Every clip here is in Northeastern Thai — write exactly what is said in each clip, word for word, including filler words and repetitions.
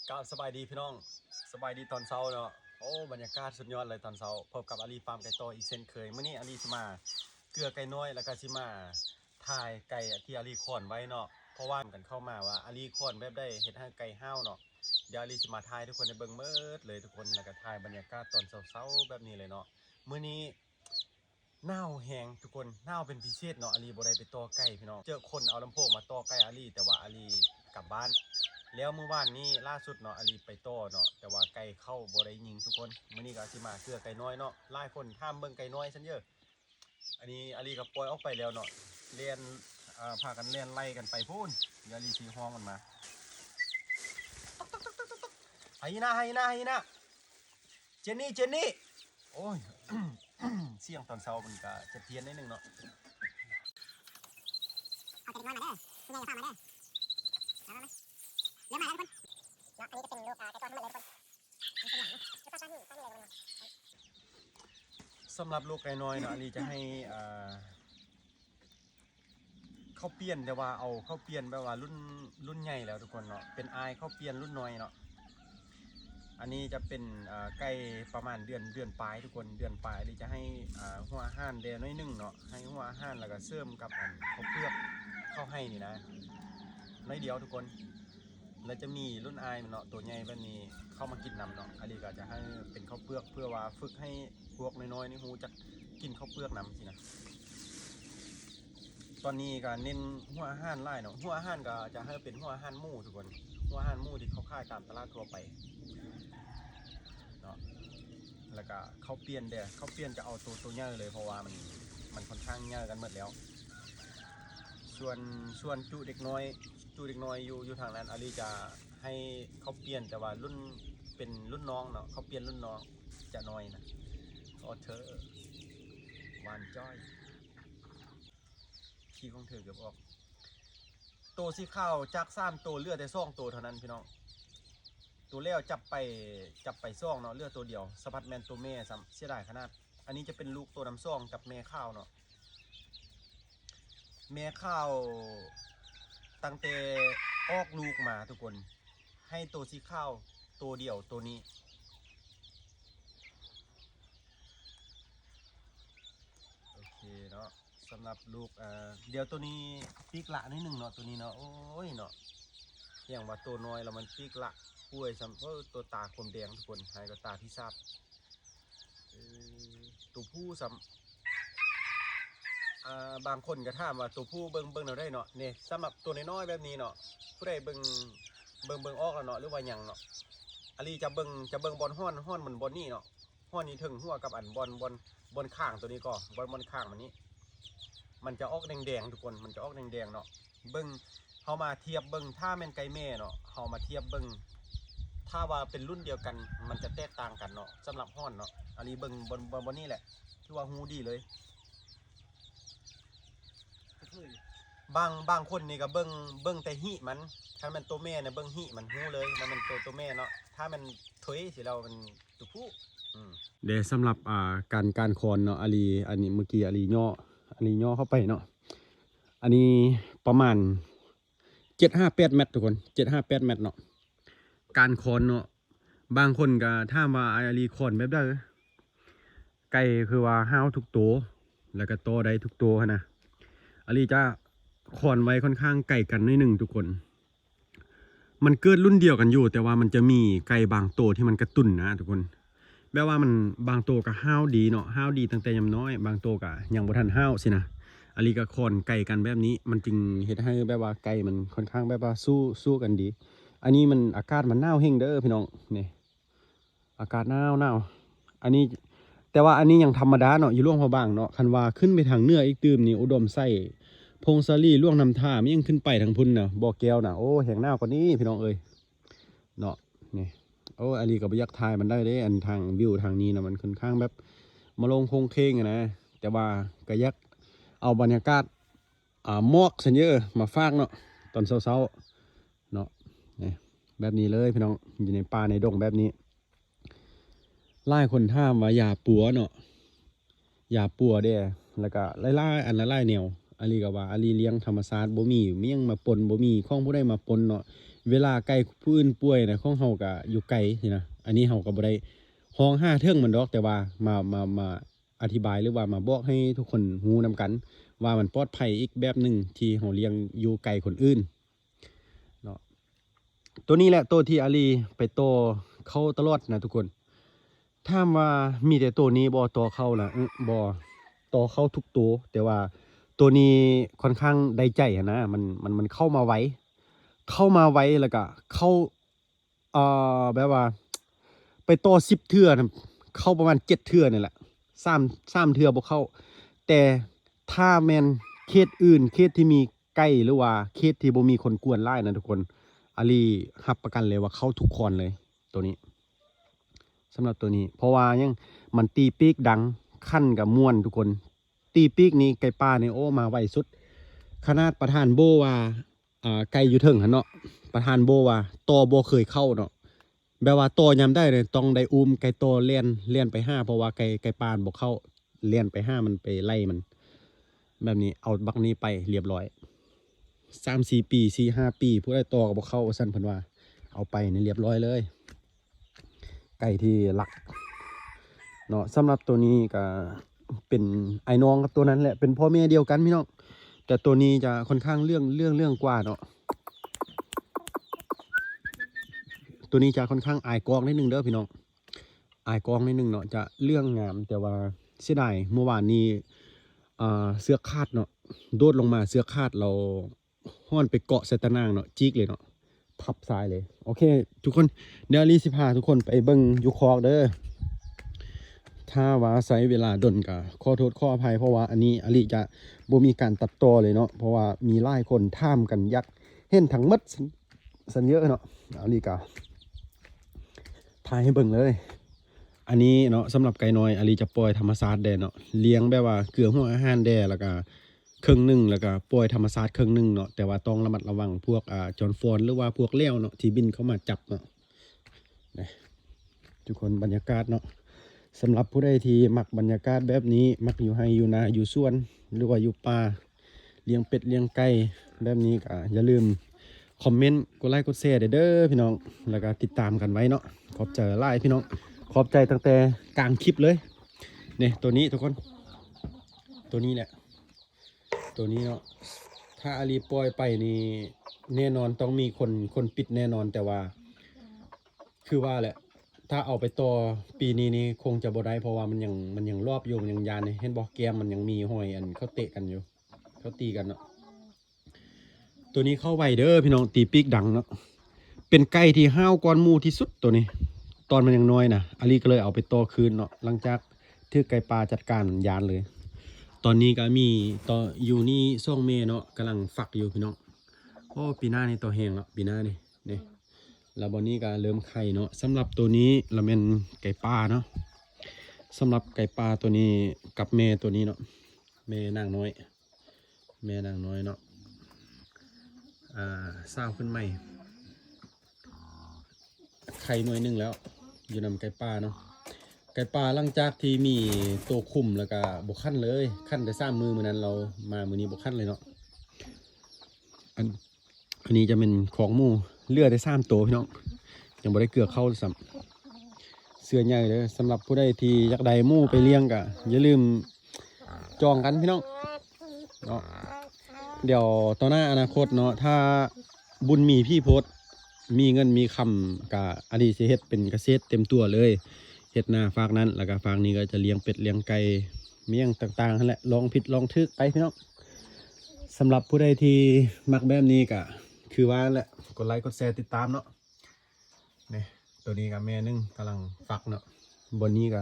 กราบสบายดีพี่น้อง สบายดีตอนเช้าเนาะ โอ้ บรรยากาศสุดยอดเลยตอนเช้า พบกับอาลีฟาร์มไก่ต่ออีกเช่นเคย มื้อนี้อาลีสิมาเกลือไก่น้อย แล้วก็สิมาถ่ายไก่ที่อาลีขอนไว้เนาะ เพราะว่ากันเข้ามาว่าอาลีขอนแบบใดเฮ็ดให้ไก่ห้าวเนาะ เดี๋ยวอาลีสิมาถ่ายทุกคนได้เบิ่งเมิดเลยทุกคน แล้วก็ถ่ายบรรยากาศตอนเช้าๆแบบนี้เลยเนาะ มื้อนี้ หนาวแฮงทุกคน หนาวเป็นพิเศษเนาะ อาลีบ่ได้ไปต่อไก่พี่น้อง เจอคนเอาลำโพงมาต่อไก่อาลี แต่ว่าอาลีกลับบ้าน แล้วมื้อวานนี้ล่าสุดเนาะ อาลีไปต่อเนาะ แต่ว่าไก่เข้าบ่ได้ยิงทุกคน มื้อนี้ก็สิมาเกลือไก่น้อยเนาะ หลายคนถามเบิ่งไก่น้อยซั้นเด้อ อันนี้อาลีก็ปล่อยออกไปแล้วเนาะ แล่น อ่า พากันแล่นไล่กันไปพู้น เดี๋ยวอาลีสิฮ้องมันมา ไฮยีน่า ไฮยีน่า ไฮยีน่า เจนนี่ เจนนี่ โอ้ย เสียงตอนเช้ามันก็จะเพี้ยนนิดนึงเนาะ เอาแต่เด็กน้อยมาเด้อ ผู้ใหญ่อย่าพามาเด้อ มามามา เริ่มมาแล้วทุกคน เนาะ อันนี้จะเป็นลูก อ่า ไก่ต้อนทั้งหมดเลยทุกคน มันเป็นหยังเนาะ แล้วก็สร้างนี่ สร้างนี่อะไรกันเนาะ สำหรับลูกไก่น้อยเนาะ อันนี้จะให้ อ่า ข้าวเปียน แต่ว่าเอาข้าวเปียนแบบว่ารุ่น รุ่นใหญ่แล้วทุกคนเนาะ เป็นอ้ายข้าวเปียนรุ่นน้อยเนาะ อันนี้จะเป็น เอ่อ ไก่ประมาณเดือน เดือนปลายทุกคน เดือนปลาย อันนี้จะให้ อ่า หัวอาหารแด่น้อยหนึ่งเนาะ ให้หัวอาหารแล้วก็เสริมกับอันข้าวเปลือก ข้าวไฮ่นี่นะ น้อยเดียวทุกคน แล้วจะมีรุ่นอ้ายมันเนาะ ตัวใหญ่แบบนี้เข้ามากินนำเนาะ อาลีก็จะให้เป็นข้าวเปลือก เพื่อว่าฝึกให้พวกน้อยๆนี่ฮู้จักกินข้าวเปลือกนำสินะ ตอนนี้ก็เน้นหัวอาหารหลายเนาะ หัวอาหารก็จะให้เป็นหัวอาหารหมูทุกคน หัวอาหารหมูที่เขาขายตามตลาดทั่วไปเนาะ แล้วก็ข้าวเปียนเด้อ ข้าวเปียนจะเอาตัว ตัวใหญ่เลย เพราะว่ามัน มันค่อนข้างใหญ่กันหมดแล้ว ส่วน ส่วนจุเด็กน้อย จุเด็กน้อยอยู่ อยู่ทางนั้น อาลีจะให้ข้าวเปียน แต่ว่ารุ่น เป็นรุ่นน้องเนาะ ข้าวเปียนรุ่นน้องจะน้อยนะ โอ้เธอ หวานจ้อย ขี้ของเธอเกือบออก ตัวสีขาวจากสามตัวเหลือแต่สองตัวเท่านั้นพี่น้อง ตัวแล้วจับไป จับไปสองเนาะ เหลือตัวเดียว สะพัดแม่นตัวแม่ซ้ำ เสียดายขนาด อันนี้จะเป็นลูกตัวนำสองกับแม่ขาวเนาะ แม่ขาวตั้งแต่ออกลูกมาทุกคน ให้ตัวสีขาวตัวเดียวตัวนี้ โอเคเนาะ สำหรับลูก เอ่อ เดี๋ยวตัวนี้ปีกละนิดหนึ่งเนาะ ตัวนี้เนาะ โอ้ยเนาะ อย่างว่าตัวน้อยแล้วมันปีกละ ป่วยซ้ำ เออ ตัวตาคมแดงทุกคน หายก็ตาพิศาจ เออ ตัวผู้ซ้ำ อ่า บางคนก็ถามว่าตัวผู้เบิ่ง เบิ่งแนวใดเนาะ นี่ สำหรับตัวน้อยๆแบบนี้เนาะ ผู้ใดเบิ่ง เบิ่ง เบิ่งออกแล้วเนาะ หรือว่าหยังเนาะ อาลีจะเบิ่ง จะเบิ่งบ่อนฮ้อน ฮ้อนมันบ่อนนี้เนาะ ฮ้อนนี้ถึงหัวกับอันบ่อน บ่อน บ่อนข้างตัวนี้ก็ บ่อน บ่อนข้างมันนี้ มันจะออกแดงๆทุกคน มันจะออกแดงๆเนาะ เบิ่ง เฮามาเทียบเบิ่ง ถ้าแม่นไก่แม่เนาะ เฮามาเทียบเบิ่ง ถ้าว่าเป็นรุ่นเดียวกัน มันจะแตกต่างกันเนาะ สำหรับฮ้อนเนาะ อาลีเบิ่งบ่อน บ่อน บ่อนนี้แหละ ถือว่าฮู้ดีเลย บาง บางคนนี่ก็เบิ่ง เบิ่งแต่หิมัน ถ้าแม่นตัวแม่เนี่ยเบิ่งหิมันฮู้เลย มันเป็นตัว ตัวแม่เนาะ ถ้าแม่นเทยสิแล้วมันตัวผู้ อืม เด้ สำหรับ อ่า การ การขอนเนาะ อาลี อันนี้เมื่อกี้อาลีย่อ อาลีย่อเข้าไปเนาะ อันนี้ประมาณ เจ็ดห้าแปด เมตรทุกคน เจ็ดห้าแปด เมตรเนาะ การขอนเนาะ บางคนก็ถามว่าอ้ายอาลีขอนแบบใด ไก่คือว่าห้าวทุกโต แล้วก็ต่อได้ทุกโตหั้นนะ อาลีจะขอนไว้ค่อนข้างไกลกันหน่อยหนึ่งทุกคน มันเกิดรุ่นเดียวกันอยู่ แต่ว่ามันจะมีไก่บางโตที่มันกระตุ่นนะทุกคน แบบว่ามันบางโตก็ห้าวดีเนาะ ห้าวดีตั้งแต่ยามน้อย บางโตก็ยังบ่ทันห้าวสินะ อาลีก็ขอนไกลกันแบบนี้ มันจึงเฮ็ดให้แบบว่าไก่มันค่อนข้างแบบว่าสู้ สู้กันดี อันนี้มันอากาศมันหนาวแฮงเด้อพี่น้อง นี่ อากาศหนาวหนาว อันนี้ แต่ว่าอันนี้ยังธรรมดาเนาะ อยู่หลวงพระบางเนาะ คันว่าขึ้นไปทางเหนืออีกตื่มนี่ อุดมไซ ผงสาลี หลวงน้ำทา มันยังขึ้นไปทางพุ้นนะ บ่อแก้วนะ โอ้ แฮงหนาวกว่านี้พี่น้องเอ้ย เนาะ นี่ โอ้ อาลีก็บ่อยากถ่ายมันได้เด้ อันทางวิวทางนี้นะ มันค่อนข้างแบบมาลงโค้งเคงอะนะ แต่ว่าก็อยากเอาบรรยากาศ อ่า หมอกซั้นเยอะมาฝากเนาะ ตอนเช้าๆ เนาะ นี่ แบบนี้เลยพี่น้อง อยู่ในป่าในดงแบบนี้ หลายคนถามว่ายาปัวเนาะ ยาปัวเด้ แล้วก็หลายๆ อันหลายๆแนว อาลีก็ว่าอาลีเลี้ยงธรรมชาติ บ่มีอิหยังมาปน บ่มีของผู้ใดมาปนเนาะ เวลาไก่ผู้อื่นป่วยนะ ของเฮาก็อยู่ไกลสินะ อันนี้เฮาก็บ่ได้ฮ้องหาเถิงมันดอก แต่ว่ามา มา มาอธิบาย หรือว่ามาบอกให้ทุกคนฮู้นำกัน ว่ามันปลอดภัยอีกแบบหนึ่งที่เฮาเลี้ยงอยู่ไกลคนอื่นเนาะ ตัวนี้แหละตัวที่อาลีไปต่อเข้าตลอดนะทุกคน ถามว่ามีแต่ตัวนี้บ่ต่อเข้านะ อื้อ บ่ ต่อเข้าทุกตัว แต่ว่าตัวนี้ค่อนข้างได้ใจหั้นนะ มัน มัน มันเข้ามาไว เข้ามาไว แล้วก็เข้า เอ่อ แบบว่า ไปต่อสิบเทื่อนะ เข้าประมาณเจ็ดเทื่อนี่แหละ สาม สามเทื่อบ่เข้า แต่ถ้าแม่นเขตอื่น เขตที่มีไก่ หรือว่าเขตที่บ่มีคนกวนหลายนะทุกคน อาลีรับประกันเลยว่าเข้าทุกคอนเลย ตัวนี้ สำหรับตัวนี้ เพราะว่าหยัง มันตีปีกดัง คันก็ม่วนทุกคน ตีปีกนี่ไก่ป่านี่ โอ้ มาไวสุด ขนาดประธานโบ้ว่า อ่า ไก่อยู่เทิงหั้นเนาะ ประธานโบ้ว่าต่อบ่เคยเข้าเนาะ แบบว่าต่อยามใดเนี่ยต้องได้อุ้มไก่ต่อแล่น แล่นไปหา เพราะว่าไก่ ไก่ป่ามันบ่เข้า แล่นไปหามัน ไปไล่มัน แบบนี้ เอาบักนี้ไปเรียบร้อย สามสี่ปี สี่ห้าปี ผู้ใดต่อก็บ่เข้าว่าซั่น เพิ่นว่า เอาไปนี่เรียบร้อยเลย ไก่ที่รักเนาะ สำหรับตัวนี้ก็เป็นอ้ายน้องกับตัวนั้นแหละ เป็นพ่อแม่เดียวกันพี่น้อง แต่ตัวนี้จะค่อนข้างเรื่อง เรื่อง เรื่องกว่าเนาะ ตัวนี้จะค่อนข้างอายกล้องนิดนึงเด้อพี่น้อง อายกล้องนิดนึงเนาะ จะเรื่องงาม แต่ว่าเสียดายเมื่อวานนี้ อ่า เสือกขาดเนาะ โดดลงมาเสือกขาด เราฮ้อนไปเกาะใส่ตะนางเนาะ จิกเลยเนาะ พับซ้ายเลย โอเค ทุกคน เดี๋ยวอาลีสิพาทุกคนไปเบิ่งอยู่คอกเด้อ ถ้าว่าใช้เวลาดนก็ขอโทษขออภัย เพราะว่าอันนี้อาลีจะบ่มีการตัดต่อเลยเนาะ เพราะว่ามีหลายคนถามกัน อยากเห็นทั้งหมด ซั่นเยอะเนาะ อาลีก็ถ่ายให้เบิ่งเลย อันนี้เนาะ สำหรับไก่น้อย อาลีจะปล่อยธรรมชาติแด่เนาะ เลี้ยงแบบว่าเกลือหัวอาหารแด่ แล้วก็ครึ่งหนึ่ง แล้วก็ปล่อยธรรมชาติครึ่งหนึ่งเนาะ แต่ว่าต้องระมัดระวังพวก อ่า จอนฟอน หรือว่าพวกแหลวเนาะ ที่บินเข้ามาจับเนาะ นะ ทุกคน บรรยากาศเนาะ สำหรับผู้ใดที่มักบรรยากาศแบบนี้ มักอยู่ไร่อยู่นา อยู่สวน หรือว่าอยู่ป่า เลี้ยงเป็ดเลี้ยงไก่แบบนี้ก็อย่าลืมคอมเมนต์ กดไลค์ กดแชร์เด้อพี่น้อง แล้วก็ติดตามกันไว้เนาะ ขอบใจหลายพี่น้อง ขอบใจตั้งแต่กลางคลิปเลย เนี่ย ตัวนี้ทุกคน ตัวนี้แหละ ตัวนี้เนาะ ถ้าอาลีปล่อยไปนี่ แน่นอนต้องมีคน คนปิดแน่นอน แต่ว่า คือว่าแหละ ถ้าเอาไปต่อปีนี้นี่คงจะบ่ได้ เพราะว่ามันยัง มันยังลอบอยู่ มันยังยานนี่ เห็นบ่ แก้มมันยังมีรอยอันเขาเตะกันอยู่ เขาตีกันเนาะ ตัวนี้เข้าไวเด้อพี่น้อง ตีปีกดังเนาะ เป็นไก่ที่ห้าวกว่าหมู่ที่สุดตัวนี้ ตอนมันยังน้อยนะ อาลีก็เลยเอาไปต่อคืนเนาะ หลังจากถูกไก่ป่าจัดการ ยานเลย ตอนนี้ก็มีต่ออยู่นี่สองแม่เนาะ กำลังฟักอยู่พี่น้อง โอ้ ปีหน้านี่ต่อแฮงเนาะ ปีหน้านี่ นี่ แล้วบัดนี้ก็เริ่มไข่เนาะ สำหรับตัวนี้ละแม่นไก่ป่าเนาะ สำหรับไก่ป่าตัวนี้กับแม่ตัวนี้เนาะ แม่นางน้อย แม่นางน้อยเนาะ อ่า สาวขึ้นใหม่ ไข่หน่วยหนึ่งแล้ว อยู่นำไก่ป่าเนาะ ไก่ป่าหลังจากที่มีตัวคุมแล้วก็บ่ขันเลย ขันแต่สามมื้อ มื้อนั้นเรามา มื้อนี้บ่ขันเลยเนาะ อัน อันนี้จะเป็นของหมู่ เหลือแต่สามตัวพี่น้อง ยังบ่ได้เกลือเข้าซ้ำ เสื้อใหญ่เด้อ สำหรับผู้ใดที่อยากได้หมู่ไปเลี้ยงก็อย่าลืมจองกันพี่น้องเนาะ เดี๋ยวต่อหน้าอนาคตเนาะ ถ้าบุญมีพี่โพธิ์ มีเงินมีคำก็อาลีสิเฮ็ดเป็นเกษตรเต็มตัวเลย เฮ็ดนาฟากนั้น แล้วก็ฟากนี้ก็จะเลี้ยงเป็ดเลี้ยงไก่ มีหยังต่างๆหั้นแหละ ลองผิดลองถูกไปพี่น้อง สำหรับผู้ใดที่มักแบบนี้ก็คือว่าแหละ กดไลค์กดแชร์ติดตามเนาะ นี่ ตัวนี้ก็แม่หนึ่งกำลังฟักเนาะ บอนนี้ก็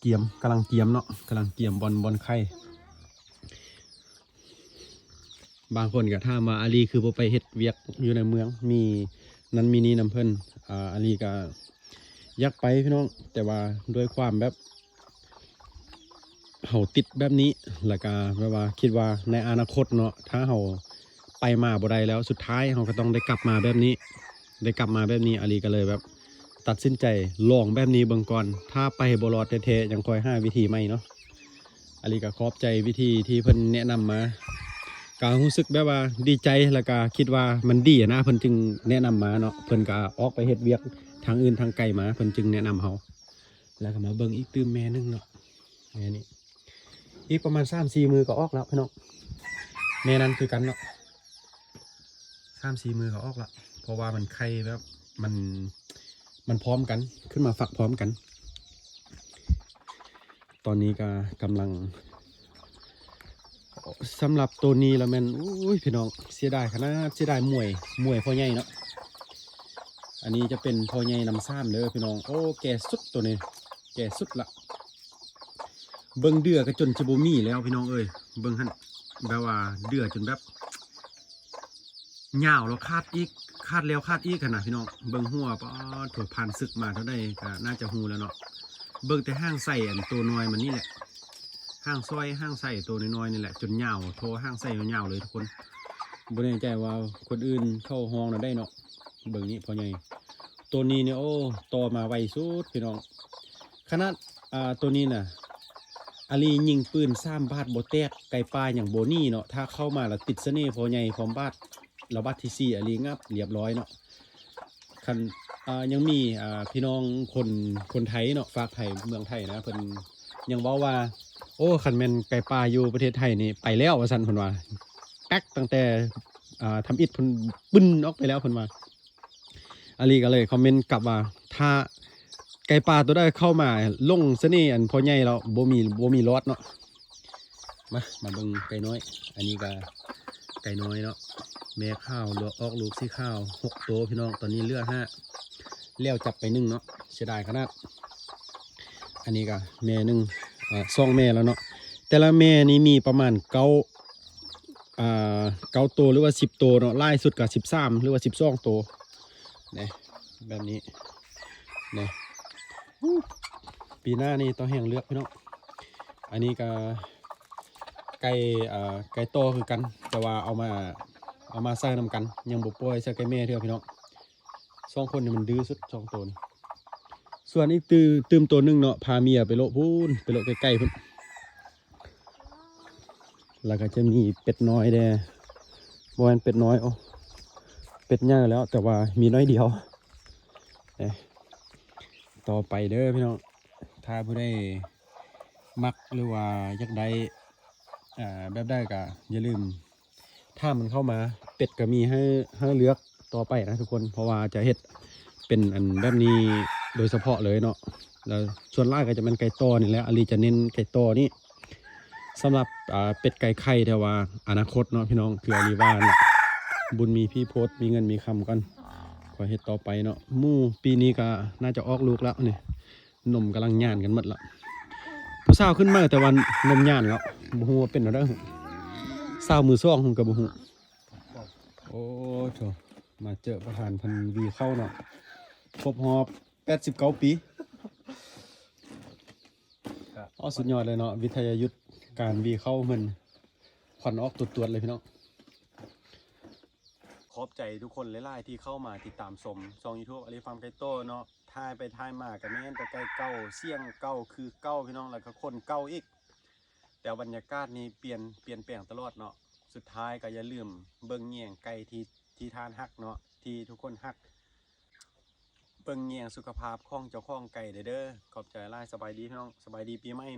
เกียม กำลังเกียมเนาะ กำลังเกียมบอน บอนไข่ บางคนก็ถามว่าอาลีคือบ่ไปเฮ็ดเวียกอยู่ในเมือง มีนั่นมีนี่นำเพิ่น อ่า อาลีก็อยากไปพี่น้อง แต่ว่าด้วยความแบบ เฮาติดแบบนี้ แล้วก็แบบว่าคิดว่าในอนาคตเนาะ ถ้าเฮาไปมาบ่ได้แล้ว สุดท้ายเฮาก็ต้องได้กลับมาแบบนี้ ได้กลับมาแบบนี้ อาลีก็เลยแบบตัดสินใจลองแบบนี้เบิ่งก่อน ถ้าไปบ่รอดแท้ๆ ยังค่อยหาวิธีใหม่เนาะ อาลีก็ขอบใจวิธีที่เพิ่นแนะนำมา ก็รู้สึกแบบว่าดีใจ แล้วก็คิดว่ามันดีอะนะ เพิ่นจึงแนะนำมาเนาะ เพิ่นก็ออกไปเฮ็ดเวียกทางอื่นทางไกลมา เพิ่นจึงแนะนำเฮา แล้วก็มาเบิ่งอีกตื้มแม่หนึ่งเนาะ แม่นี่ อีกประมาณสามสี่มื้อก็ออกแล้วพี่น้อง แม่นั้นคือกันเนาะ สามสี่มื้อก็ออกละ เพราะว่ามันไข่แบบ มัน มันพร้อมกัน ขึ้นมาฟักพร้อมกัน ตอนนี้ก็กำลัง สำหรับตัวนี้แล้วแม่น โอ้ย พี่น้อง เสียดายขนาด เสียดายมวย มวยพ่อใหญ่เนาะ อันนี้จะเป็นพ่อใหญ่นำซ้ำเด้อพี่น้อง โอ้ แก่สุดตัวนี้ แก่สุดละ เบิ่งเดื่อก็จนจะบ่มีแล้วพี่น้องเอ้ย เบิ่งหั่น แบบว่าเดื่อจนแบบ ยาวแล้วขาดอีก ขาดแล้วขาดอีกหั่นนะพี่น้อง เบิ่งหัว ป๊าด โถ ผ่านศึกมาเท่าใดก็น่าจะฮู้แล้วเนาะ เบิ่งแต่หางไส้อันตัวน้อยมันนี่แหละ หางซ้อย หางไส้ตัวน้อยๆนี่แหละ จนยาว โถ หางไส้ยาวๆเลยทุกคน บ่แน่ใจว่าคนอื่นเขาฮ้องแนวใดเนาะ เบิ่งนี่พ่อใหญ่ ตัวนี้เนี่ย โอ้ ต่อมาไวสุดพี่น้อง ขนาด อ่า ตัวนี้น่ะ อาลียิงปืนสามบาทบ่แตก ไก่ป่ายังบ่หนีเนาะ ถ้าเข้ามาแล้วติดเสน่ห์พ่อใหญ่พร้อมบาด แล้วบาดที่สี่ อาลีงับเรียบร้อยเนาะ คัน อ่า ยังมี อ่า พี่น้องคน คนไทยเนาะ ฝากไทย เมืองไทยนะ เพิ่นยังเว้าว่า โอ้ คันแม่นไก่ป่าอยู่ประเทศไทยนี่ไปแล้ว ว่าซั่นเพิ่นว่า แป๊ก ตั้งแต่ อ่า ทำอิฐเพิ่นบึ้นออกไปแล้ว เพิ่นว่า อาลีก็เลยคอมเมนต์กลับว่า ถ้าไก่ป่าตัวใดเข้ามาหลงเสน่ห์อันพ่อใหญ่แล้ว บ่มี บ่มีรอดเนาะ มา มาเบิ่งไก่น้อย อันนี้ก็ไก่น้อยเนาะ แม่ขาว ออกลูกสีขาว หกตัวพี่น้อง ตอนนี้เหลือห้า แล้วจับไปหนึ่งเนาะ เสียดายขนาด อันนี้ก็แม่หนึ่ง อ่า สองแม่แล้วเนาะ แต่ละแม่นี่มีประมาณเก้า อ่า เก้าตัวหรือว่าสิบตัวเนาะ หลายสุดก็สิบสามหรือว่าสิบสองตัว นะ แบบนี้ นะ อู้ ปีหน้านี่ต้องแฮงเลือกพี่น้อง อันนี้ก็ไก่ อ่า ไก่ต่อคือกัน แต่ว่าเอามา เอามาใส่นำกัน ยังบ่ปล่อยใส่ไก่แม่เทื่อพี่น้อง สองคนนี่มันดื้อสุด สองตัวนี่ ส่วนอีกตื้ม ตื้มตัวหนึ่งเนาะ พาเมียไปโละพู้น ไปโละใกล้ๆพู้น แล้วก็จะมีเป็ดน้อยแด่ บ่แม่นเป็ดน้อย โอ้ เป็ดใหญ่แล้ว แต่ว่ามีน้อยเดียว เอ๊ะ ต่อไปเด้อพี่น้อง ถ้าผู้ใดมักหรือว่าอยากได้ อ่า แบบใดก็อย่าลืมถามมันเข้ามา เป็ดก็มีให้ ให้เลือกต่อไปนะทุกคน เพราะว่าจะเฮ็ดเป็นอันแบบนี้โดยเฉพาะเลยเนาะ แล้วส่วนหลายก็จะเป็นไก่ต่อนี่แหละ อาลีจะเน้นไก่ต่อนี่ สำหรับ อ่า เป็ดไก่ไข่ แต่ว่าอนาคตเนาะพี่น้อง คืออาลีว่านั่นแหละ บุญมีพี่โพธิ์ มีเงินมีคำก่อน ค่อยเฮ็ดต่อไปเนาะ หมูปีนี้ก็น่าจะออกลูกแล้วนี่ นมกำลังหย่านกันหมดละ ผู้สาวขึ้นมาแต่ว่านมหย่านแล้ว บ่ฮู้ว่าเป็นอะไร สาวมือสองผมก็บ่ฮู้ โอ้โถ มาเจอประธานพันวีเข้าเนาะ ครบรอบแปดสิบเก้าปี ครับ อ๋อ สุดยอดเลยเนาะ วิทยายุทธการวีเข้ามัน ควันออกตวดๆเลยพี่น้อง ขอบใจทุกคนหลายๆที่เข้ามาติดตามชมช่อง YouTube อาลีฟาร์มไก่โตเนาะ ถ่ายไปถ่ายมาก็แม่นแต่ไก่เก่า เสียงเก่าคือเก่าพี่น้อง แล้วก็คนเก่าอีก แต่บรรยากาศนี่เปลี่ยน เปลี่ยนแปลงตลอดเนาะ สุดท้ายก็อย่าลืมเบิ่งแยงไก่ที่ ที่ท่านฮักเนาะ ที่ทุกคนฮัก เบิ่งแยงสุขภาพของเจ้าของไก่เด้อ ขอบใจหลาย สบายดีพี่น้อง สบายดีปีใหม่เนาะ